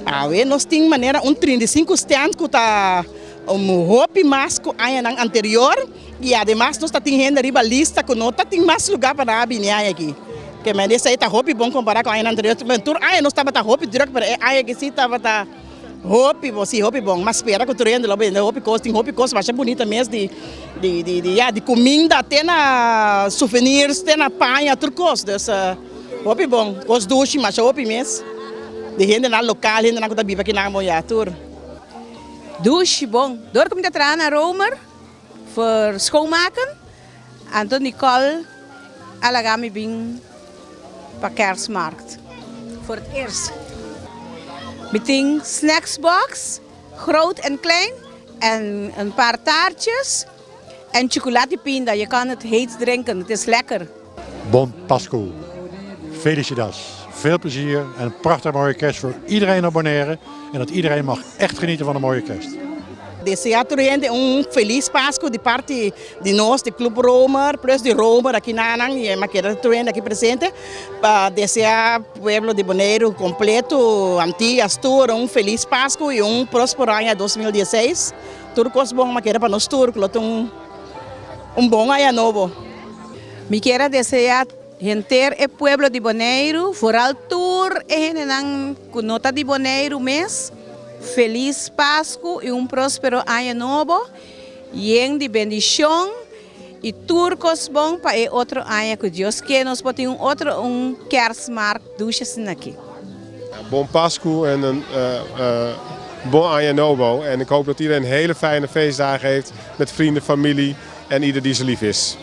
Awe nos tin manera un 35 stand ku ta un hopi mas ku añanan anterior i ademas nos ta tin hende riba lista ku no ta tin mas lugá pa nan a bini aña aki. Ke men esei ta hopi bon kompará ku añanan anterior. Tur aña nos tabata hopi drùk pero e aña aki si tabata hopi bon, si hopi bon. Mas spera ku tur hende lo bende hopi kos, tin hopi kos masha bunita mes di di di di ya di kuminda te na souvenirs te na paña tur kos. Dus hopi bon, kos dushi masha hopi mes di hendenan lokal, hendenan ku ta biba akinan bon ya tur. Dushi bon. Dor ku mi ta traha na Romer voor schoonmaken, anto Nicole a laga mi bin pa kerstmarkt voor het eerst. Mi tin snacksbox, groot en klein, en een paar taartjes en chocolade pinda. Je kan het heet drinken, het is lekker. Bon Pasku. Felicitas. Veel plezier en een prachtig mooie kerst voor iedereen op Bonaire. En dat iedereen mag echt genieten van een mooie kerst. Desea tur hende un felis Pasku di parti di nos di Club Romer plus di Romer aki nanan y mi a keda tur hende aki presente pa desea pueblo di Boneiru completo, Antillas tur un felis Pasku y un prospero aña 2016. Tur cos bon mi a keda pa nos tur cu lo ta un bon aña nobo. Mi kier a desea henter e pueblo di Boneiru, vooral tur e hendenan ku no ta di Boneiru mes, felis Pasku i un prospero aña nobo, yen di bendishon i tur kos bon pa e otro aña ku Dios ke nos por tin un otro un kerstmarkt dushi asina aki. Bon Pasku en een bon aña nobo en ik hoop dat iedereen hele fijne feestdagen heeft met vrienden, familie en ieder die ze lief is.